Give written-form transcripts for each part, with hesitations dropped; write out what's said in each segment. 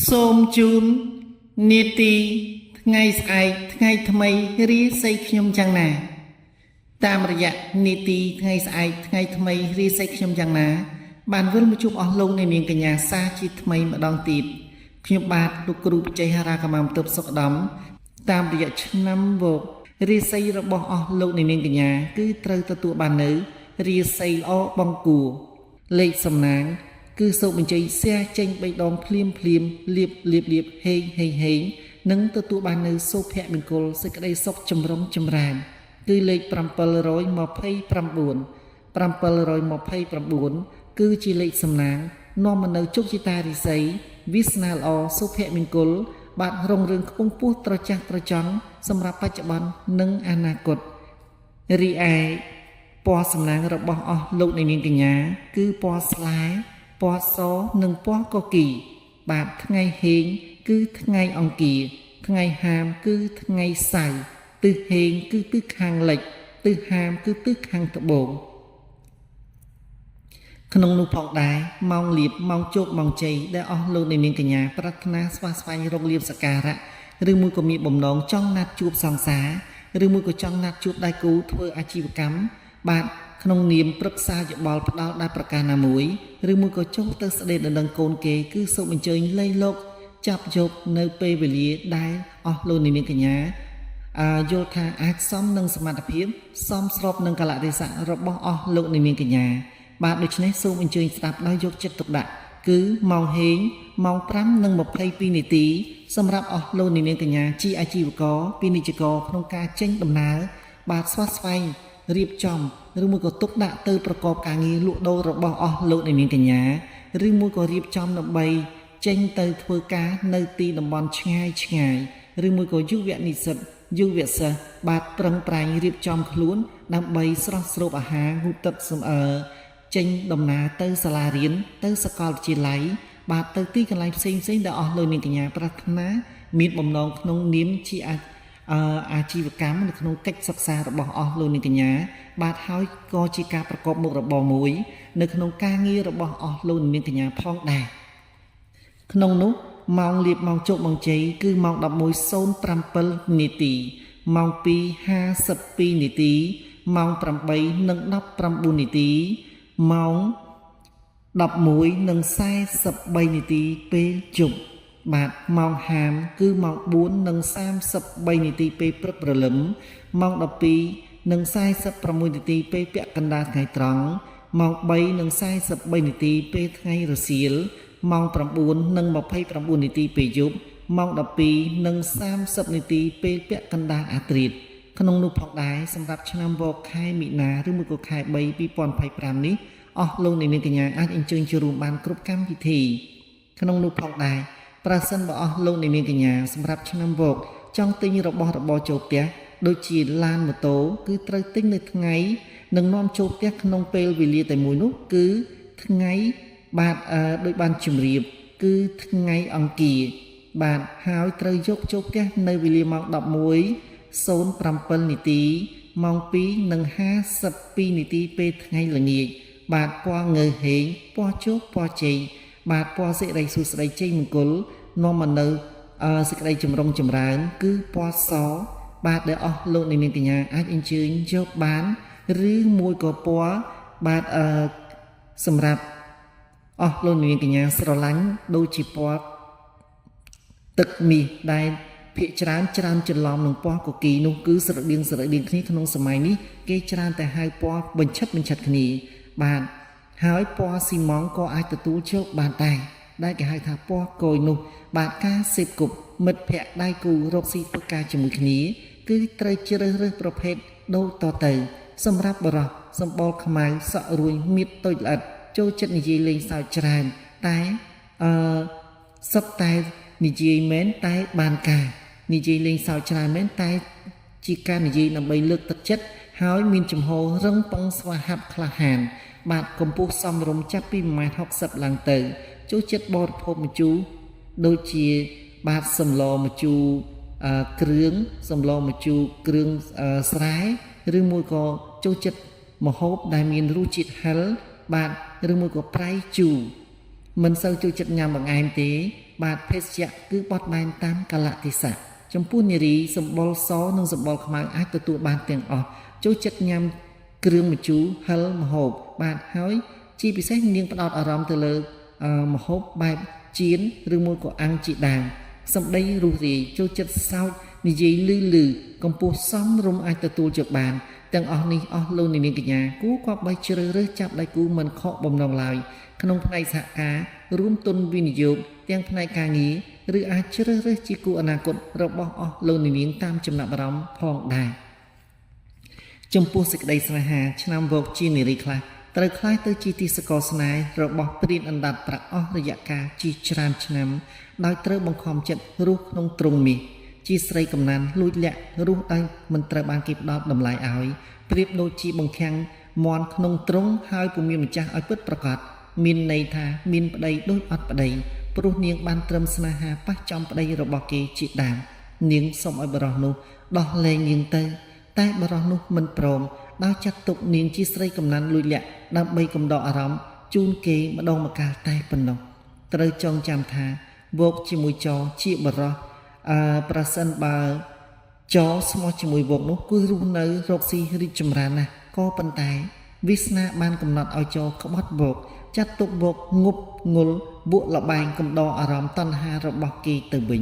សូមជូននីតិថ្ងៃស្អែកថ្ងៃថ្មីរាសីខ្ញុំយ៉ាងណា តាមរយៈនីតិថ្ងៃស្អែកថ្ងៃថ្មីរាសីខ្ញុំយ៉ាងណា បានវិលមកជួបអស់លោកអ្នកនាងកញ្ញាសាជាថ្មីម្ដងទៀតខ្ញុំបាទលោកគ្រូបច្ចេកហារាកម្មាទិព្វសុខដមតាមរយៈឆ្នាំវករាសីរបស់អស់លោកអ្នកនាងកញ្ញាគឺត្រូវទទួលបាននៅរាសីល្អបង្គួរលេខសំណាង គឺសូមអញ្ជើញសះចេញបីដងភ្លាមភ្លាមលៀបលៀបលៀបហេងហេងហេងនិងទទួលបាននៅសុភមង្គលសេចក្តីសុខចម្រុងចម្រើន គឺលេខ729 729គឺជាលេខសំណាងនាំមកនៅជោគជតារិស័យវាសនាល្អសុភមង្គល បាទរុងរឿងខ្ពង់ពោះត្រចះត្រចង់សម្រាប់បច្ចុប្បន្ននិងអនាគត រីឯពណ៌សំណាងរបស់អស់លោកអ្នកនាងកញ្ញា គឺពណ៌ស្លែពណ៌សនិងពណ៌កគីបាទថ្ងៃហេងគឺថ្ងៃអង្គារថ្ងៃហាមគឺថ្ងៃសៅរ៍ទិសហេងគឺទិសខាងលិចទិសហាមគឺទិសខាងត្បូង ក្នុងនោះផងដែរម៉ោងលៀបម៉ោងជោគម៉ោងជ័យដែលអស់លោកអ្នកនាងកញ្ញាប្រាថ្នាស្វះស្វែងរកលៀបសក្ការៈឬមួយក៏មានបំណងចង់ណាត់ជួបសង្សារឬមួយក៏ចង់ណាត់ជួបដៃគូធ្វើអាជីវកម្មបាទក្នុងនាមប្រឹក្សាយោបល់ផ្ដល់ដល់ប្រការណាមួយឬមួយក៏ចូលទៅស្ដេកដណ្ដឹងកូនគេគឺសូមអញ្ជើញលៃលោកចាប់យកនៅពេលវេលាដែលអស់លោកអ្នកនាងកញ្ញា អើយល់ថាអាចសមនឹងសមត្ថភាពសមស្របនឹងកលៈទេសៈរបស់អស់លោកអ្នកនាងកញ្ញាបាទដូច្នេះសូមអញ្ជើញស្ដាប់ដោយយកចិត្តទុកដាក់គឺម៉ោងហេងម៉ោង5:22នាទីសម្រាប់អស់លោកអ្នកនាងកញ្ញាជាអាជីវករពាណិជ្ជករក្នុងការចេញដំណើរបាទស្វះស្វែងរៀបចំឬមួយក៏ទុកដាក់ទៅប្រកបការងារលក់ដូររបស់អស់លោកអ្នកនាងកញ្ញាឬមួយក៏រៀបចំដើម្បីចេញទៅធ្វើការនៅទីតំបន់ឆ្ងាយឆ្ងាយឬមួយក៏យុវនិស្សិតយុវសិស្សបាទប្រឹងប្រែងរៀបចំខ្លួនដើម្បីស្រស់ស្រូបអាហារងូតទឹកសម្អើចេញដំណើរទៅសាលារៀនទៅសាកលវិទ្យាល័យបាទទៅទីកន្លែងផ្សេងផ្សេងដែលអស់លោកនាងកញ្ញាប្រាថ្នាមានបំណងក្នុងនាមជាអាអឺអាជីវកម្មនៅក្នុងកិច្ចសិក្សារបស់អស់លោកនាងកញ្ញាបាទហើយក៏ជាការប្រកបមុខរបរមួយនៅក្នុងការងាររបស់អស់លោកនាងកញ្ញាផងដែរ ក្នុងនោះម៉ោងលៀបម៉ោងជោគម៉ោងជ័យគឺម៉ោង11:07នាទីម៉ោង2:52នាទីម៉ោង8:19នាទីម៉ោង11:43នាទីពេលយប់បាទម៉ោងហាមគឺម៉ោង4:33នាទីពេលព្រឹកព្រលឹមម៉ោង12:46នាទីពេលពាក់កណ្ដាលថ្ងៃត្រង់ម៉ោង3:43នាទីពេលថ្ងៃរសៀលម៉ោង9:29នាទីពេលយប់ម៉ោង12:30នាទីពេលពាក់កណ្ដាលអាធ្រាត្រក្នុងនោះផងដែរសម្រាប់ឆ្នាំវកខែមិនិនាឬមួយក៏ខែ3 2025នេះអស់លោកអ្នកនាងកញ្ញាអាចអញ្ជើញចូលរួមបានគ្រប់កម្មវិធីក្នុងនោះផងដែរប្រសិនបើអស់លោកអ្នកនាងកញ្ញាសម្រាប់ឆ្នាំវកចង់ទិញរបស់របរចូលផ្ទះដូចជាឡានម៉ូតូគឺត្រូវទិញនៅថ្ងៃនិងនាំចូលផ្ទះក្នុងពេលវេលាតែមួយនោះគឺថ្ងៃបាទអឺដោយបានជម្រាបគឺថ្ងៃអង្គារបាទហើយត្រូវយកចូលផ្ទះនៅវេលាម៉ោង11:07នាទីម៉ោង2:52នាទីពេលថ្ងៃល្ងាចបាទពណ៌ងើហេងពណ៌ជោគពណ៌ជ័យបាទពណ៌សិរីសួស្តីជ័យមង្គលនាំមកនៅអឺសេចក្តីចម្រុងចម្រើន គឺពណ៌សបាទដែលអស់លោកអ្នកនាងកញ្ញាអាចអញ្ជើញយកបានឬមួយក៏ពណ៌បាទអឺសម្រាប់អស់លោកអ្នកនាងកញ្ញាស្រឡាញ់ដូចជាពណ៌ ទឹកមាសដែលភាកច្រើនច្រើនច្រឡំនឹងពណ៌កគីនោះគឺស្រដៀងស្រដៀងគ្នាក្នុងសម័យនេះគេច្រើនតែហៅពណ៌បញ្ឆិតបញ្ឆិតគ្នាបាទហើយពណ៌ស៊ីម៉ងក៏អាចទទួលយកបានដែរដែលគេហៅថាពណ៌កយនោះបាទការសេពគប់មិត្តភ័ក្តិដៃគូរកស៊ីធ្វើការជាមួយគ្នា គឺត្រូវជ្រើសរើសប្រភេទដូចតទៅ សម្រាប់បរោះសម្បុរខ្មៅសក់រួញមៀតតូចល្អិតចូលចិត្តនិយាយលេងសើចច្រើនតែអឺ សុទ្ធតែនិយាយមែនតែបានការនិយាយលេងសើចច្រើនមែនតែជាការនិយាយដើម្បីលើកទឹកចិត្តហើយមានចំហរឹងប៉ឹងស្វាហាប់ក្លាហាន បាទកម្ពស់សមរម្យចាប់ពី1.60ម៉ែត្រឡើងទៅចូលចិត្តបរិភោគម្ជូរដូចជាបាទសម្លម្ជូរអឺគ្រឿងសម្លម្ជូរគ្រឿងអឺស្រែឬមួយក៏ចូលចិត្តម្ហូបដែលមានរសជាតិហឹរបាទឬមួយក៏ប្រៃជូរ មិនសូវចូលចិត្តញ៉ាំបង្អែមទេ បាទភេសជ្ជៈគឺបត់បែនតាមកាលៈទេសៈចំពោះនារីសម្បុរសនិងសម្បុរខ្មៅអាចទទួលបានទាំងអស់ចូលចិត្តញ៉ាំគ្រឿងម្ជូរហិលម្ហូបបាទហើយជាពិសេសនាងផ្ដោតអារម្មណ៍ទៅលើម្ហូបបែបចៀនឬមួយក៏អាំងជាដើមសម្ដីរុះរាយចូលចិត្តសើចនិយាយលឺលឺកម្ពស់សមរម្យអាចទទួលយកបានទាំងអស់នេះអស់លោកនាងកញ្ញាគួរគប្បីជ្រើសរើសចាប់ដៃគូមិនខកបំណងឡើយក្នុងផ្នែកសហការរួមទុនវិនិយោគទាំងផ្នែកការងារឬអាចជ្រើសរើសជាគូអនាគតរបស់អស់លោកនាងតាមចំណាប់អារម្មណ៍ផងដែរចំពោះសេចក្តីស្នេហាឆ្នាំវោកជានារីខ្លះត្រូវក្លាយទៅជាទីសកលស្នេហ៍របស់ព្រានអណ្ដាតប្រាក់អស់រយៈកាលជាច្រើនឆ្នាំដោយត្រូវបង្ខំចិត្តរស់ក្នុងទ្រុងមាសជាស្រីកំណាន់លួចលាក់រស់ដោយមិនត្រូវបានគេផ្ដល់តម្លៃឲ្យប្រៀបដូចជាបង្ខាំងមន់ក្នុងទ្រុងហើយពុំមានម្ចាស់ឲ្យពិតប្រាកដមានន័យថាមានប្តីដូចអត់ប្តីព្រោះនាងបានត្រឹមស្នេហាប៉ះចំប្តីរបស់គេជាដើមនាងសូមឲ្យបុរសនោះដោះលែងនាងទៅតែបុរសនោះមិនព្រមដោយចាត់ទុកនាងជាស្រីកំណាន់លួចលាក់ដើម្បីកំដរអារម្មណ៍ជូនគេម្ដងម្កាលតែប៉ុណ្ណោះត្រូវចងចាំថាវោកជាមួយចជាបុរសប្រសិនបើចស្មោះជាមួយវោកនោះគឺរស់នៅរកស៊ីរីកចម្រើនណាស់ក៏ប៉ុន្តែវាសនាបានកំណត់ឲ្យចក្បត់វោកចាត់ទុកវោកងប់ងុលបួកលបែងកំដរអារម្មណ៍តណ្ហារបស់គេទៅវិញ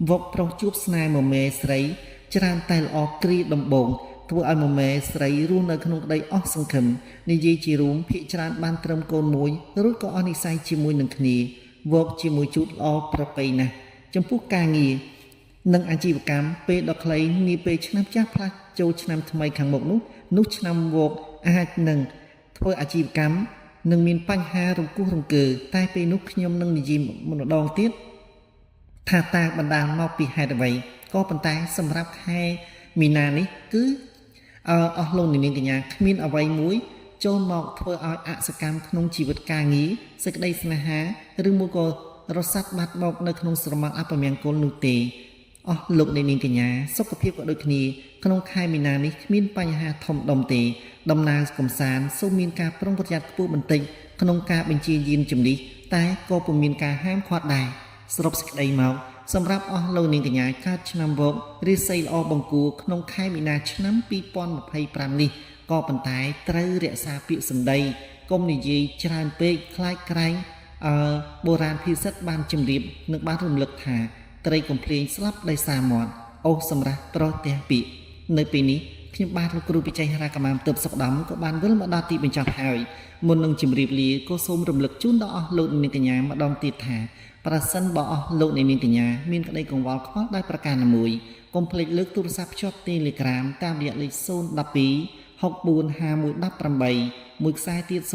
វោកប្រុសជួបស្នេហ៍មមេស្រីច្រើនតែល្អគ្រាដំបូងធ្វើឲ្យមមេស្រីរស់នៅក្នុងក្តីអស់សង្ឃឹមនិយាយជារួមភាកច្រើនបានត្រឹមកូនមួយរួចក៏អស់និស្ស័យជាមួយនឹងគ្នាវោកជាមួយជូតល្អប្រពៃណាស់ចំពោះការងារនិងអាជីវកម្មពេលដ៏ខ្លីនាពេលឆ្នាំចាស់ផ្លាស់ចូលឆ្នាំថ្មីខាងមុខនោះឆ្នាំវោកអាចនឹងធ្វើអាជីវកម្មនឹងមានបញ្ហារង្គោះរង្គើតែពេលនោះខ្ញុំនឹងនិយាយម្ដងទៀតថាតើបណ្ដាលមកពីហេតុអ្វីក៏ប៉ុន្តែសម្រាប់ខែមីនានេះគឺអស់លោកនាងកញ្ញាគ្មានអ្វីមួយចូលមកធ្វើឲ្យអសកម្មក្នុងជីវិតការងារសេចក្តីស្នេហាឬមួយក៏រសាត់បាត់មកនៅក្នុងស្រមោលអពមង្គលនោះទេអស់លោកនាងកញ្ញាសុខភាពក៏ដូចគ្នាក្នុងខែមីនានេះគ្មានបញ្ហាធំដុំទេដំណើរកំសាន្តសូមមានការប្រុងប្រយ័ត្នខ្ពស់បន្តិចក្នុងការបញ្ជាយានជំនិះតែក៏ពុំមានការហាមឃាត់ដែរសរុបសេចក្តីមកសម្រាប់អស់លោកនាងកញ្ញាកើតឆ្នាំវោករាសីល្អបង្គួរក្នុងខែមីនាឆ្នាំ2025នេះក៏ប៉ុន្តែត្រូវរក្សាពាក្យសម្ដីកុំនិយាយច្រើនពេកខ្លាចក្រែងបុរាណភាសិតបានជម្រាបនិងបានរំលឹកថាត្រីកំភ្លេងស្លាប់ដោយសារមាត់អូសសម្រាប់ប្រទះពាក្យនៅពេលនេះខ្ញុំបាទលោកគ្រូពិច័យហរាកាមាមទើបសុកដំក៏បានវិលមកដល់ទីបញ្ចប់ហើយមុននឹងជម្រាបលាក៏សូមរំលឹកជូនដល់អស់លោកនាងកញ្ញាម្ដងទៀតថាប្រសិនបើអស់លោកនាងកញ្ញាមានក្តីកង្វល់ខ្វល់ដោយប្រការណាមួយកុំភ្លេចលើកទូរស័ព្ទភ្ជាប់ Telegram តាមរយៈលេខ012 645118មួយខ្សែទៀត097 77 62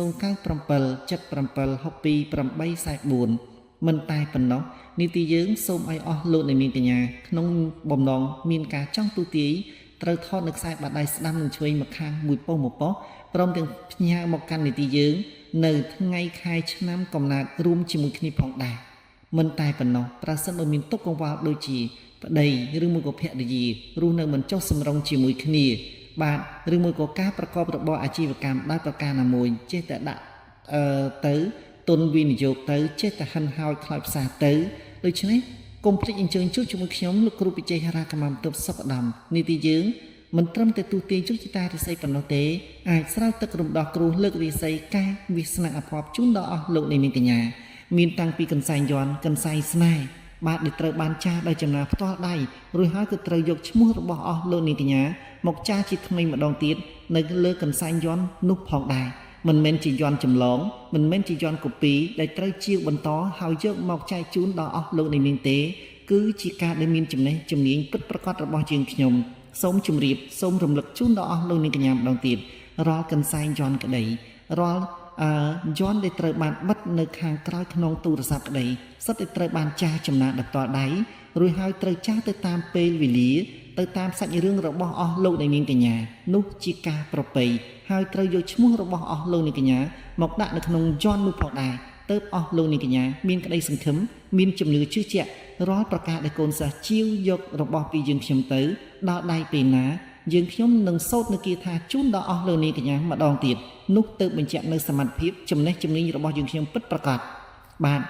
844មិនតែប៉ុណ្ណោះនីតិយើងសូមឲ្យអស់លោកនាងកញ្ញាក្នុងបំណងមានការចង់ទូទាយត្រូវថតនៅខ្សែបាតដៃស្ដាំនិងឆ្វេងម្ខាងមួយប៉ុស្តិ៍មួយប៉ុស្តិ៍ព្រមទាំងផ្ញើមកកាន់នីតិយើងនៅថ្ងៃខែឆ្នាំកំណើតរួមជាមួយគ្នាផងដែរមិនតែប៉ុណ្ណោះប្រសិនបើមានទុក្ខកង្វល់ដូចជាប្តីឬមួយក៏ភរិយារស់នៅមិនចុះសម្រុងជាមួយគ្នាបាទឬមួយក៏ការប្រកបរបរអាជីវកម្មដោយប្រការណាមួយចេះតែដាក់ទៅទុនវិនិយោគទៅចេះតែហិនហោចខ្លោចផ្សាទៅដូច្នេះកុំភ្លេចអញ្ជើញជួបជាមួយខ្ញុំលោកគ្រូពិជ័យហរាកម្មាទិព្វសុខឧត្តមនីតិយើងមិនត្រឹមតែទូទាយជោគជតារិស័យប៉ុណ្ណោះទេអាចស្រោចទឹករំដោះគ្រោះលើករិស័យកែវាសនាអភ័ព្វជូនដល់អស់លោកនាងកញ្ញាមានតាំងពីកន្សែងយ័ន្តកន្សែងស្នេហ៍បាទដែលត្រូវបានចារដោយចំណាផ្ទាល់ដៃរួចហើយក៏ត្រូវយកឈ្មោះរបស់អស់លោកនាងកញ្ញាមកចារជាថ្មីម្ដងទៀតនៅលើកន្សែងយ័ន្តនោះផងដែរមិនមែនជាយ័ន្តចម្លងមិនមែនជាយ័ន្តកូពីដែលត្រូវជាវបន្តហើយយកមកចែកជូនដល់អស់លោកនាងទេគឺជាការដែលមានចំណេះជំនាញពិតប្រាកដរបស់ជាងខ្ញុំសូមជម្រាបសូមរំលឹកជូនដល់អស់លោកនាងកញ្ញាម្ដងទៀតរាល់កន្សែងយ័ន្តក្តីរាល់យ័ន្តដែលត្រូវបានបិទនៅខាងក្រោយក្នុងទូរស័ព្ទក្តីសុទ្ធតែត្រូវបានចាស់ចំណានដល់ផ្ទាល់ដៃរួចហើយត្រូវចាស់ទៅតាមពេលវេលាទៅតាមសាច់រឿងរបស់អស់លោកអ្នកនាងកញ្ញានោះជាការប្រពៃហើយត្រូវយកឈ្មោះរបស់អស់លោកអ្នកកញ្ញាមកដាក់នៅក្នុងយ័ន្តនោះផងដែរទើបអស់លោកអ្នកកញ្ញាមានក្តីសង្ឃឹមមានជំនឿជឿជាក់រាល់ប្រការដែលកូនសិស្សជាវយករបស់ពីយើងខ្ញុំទៅដល់ដៃពេលណាយើងខ្ញុំនឹងសូត្រនៅគាថាជូនដល់អស់លោកអ្នកកញ្ញាម្ដងទៀតនោះទើបបញ្ជាក់នៅសមត្ថភាពចំណេះជំនាញរបស់យើងខ្ញុំពិតប្រាកដបាទ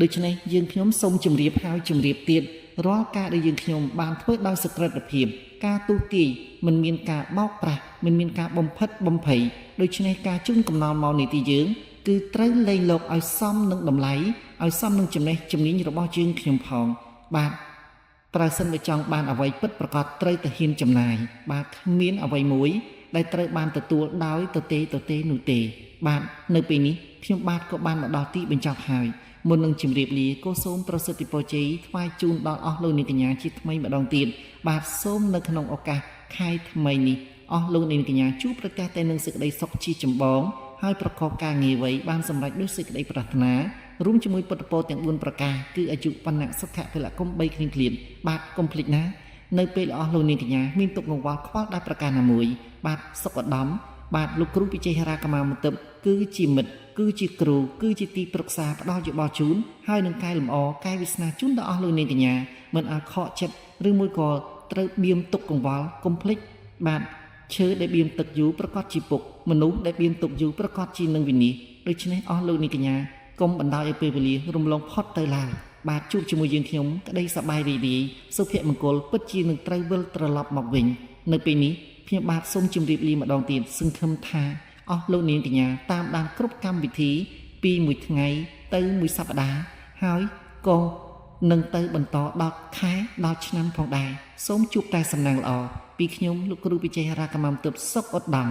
ដូច្នេះយើងខ្ញុំសូមជម្រាបហើយជម្រាបទៀតរាល់ការដែលយើងខ្ញុំបានធ្វើដោយសក្រិតភាពការទូទាយមិនមានការបោកប្រាស់មិនមានការបំផិតបំភ័យដូច្នេះការជូនកំណល់មកនីតិយើងគឺត្រូវលែងលោកឲ្យសមនឹងតម្លៃឲ្យសមនឹងចំណេះជំនាញរបស់យើងខ្ញុំផងបាទ ប្រសិនបើចង់បានអ្វីពិតប្រាកដត្រូវតែហ៊ានចំណាយបាទគ្មានអ្វីមួយដែលត្រូវបានទទួលដោយទទេទទេនោះទេ បាទនៅពេលនេះខ្ញុំបាទក៏បានមកដល់ទីបញ្ចប់ហើយមុននឹងជម្រាបលាក៏សូមប្រសិទ្ធិពរជ័យថ្វាយជូនដល់អស់លោកអ្នកកញ្ញាជាថ្មីម្ដងទៀតបាទសូមនៅក្នុងឱកាសខែថ្មីនេះអស់លោកអ្នកកញ្ញាជួបប្រទះតែនឹងសេចក្តីសុខជាចម្បងហើយប្រកបការងារអ្វីបានសម្រេចដោយសេចក្តីប្រាថ្នារួមជាមួយពុទ្ធពរទាំង4ប្រការគឺអាយុវណ្ណៈសុខៈពលៈគុំ3គ្លៀងគ្លៀនបាទកុំភ្លេចណានៅពេលអស់លោកនាងកញ្ញាមានទុកកង្វល់ខ្វល់ដល់ប្រការណាមួយបាទសុខឧត្តមបាទលោកគ្រូពិជ័យហរាកម្មាមុទឹកគឺជាមិត្តគឺជាគ្រូគឺជាទីប្រឹក្សាផ្ដល់យោបល់ជូនហើយនឹងកែលម្អកែវាសនាជូនដល់អស់លោកនាងកញ្ញាមិនឲ្យខកចិត្តឬមួយក៏ត្រូវបៀមទុកកង្វល់កុំភ្លេចបាទឈើដែលបៀមទឹកយូរប្រកាសជាពុកមនុស្សដែលបៀមទុកយូរប្រកាសជានឹងវិនិច្ឆ័យដូច្នេះអស់លោកនាងកញ្ញាកុំបណ្ដោយឲ្យពេលវេលារំលងផុតទៅឡើយបាទជួបជាមួយយើងខ្ញុំក្តីសប្បាយរីករាយសុភមង្គលពិតជានឹងត្រូវវិលត្រឡប់មកវិញនៅពេលនេះខ្ញុំបាទសូមជម្រាបលាម្ដងទៀតសង្ឃឹមថាអស់លោកនាងកញ្ញាតាមដានគ្រប់កម្មវិធីពីមួយថ្ងៃទៅមួយសប្តាហ៍ហើយក៏នឹងទៅបន្តដល់ខែដល់ឆ្នាំផងដែរសូមជួបតែសំណាងល្អពីខ្ញុំលោកគ្រូពិជ័យហរាកម្មាទិព្វសុខឧត្តម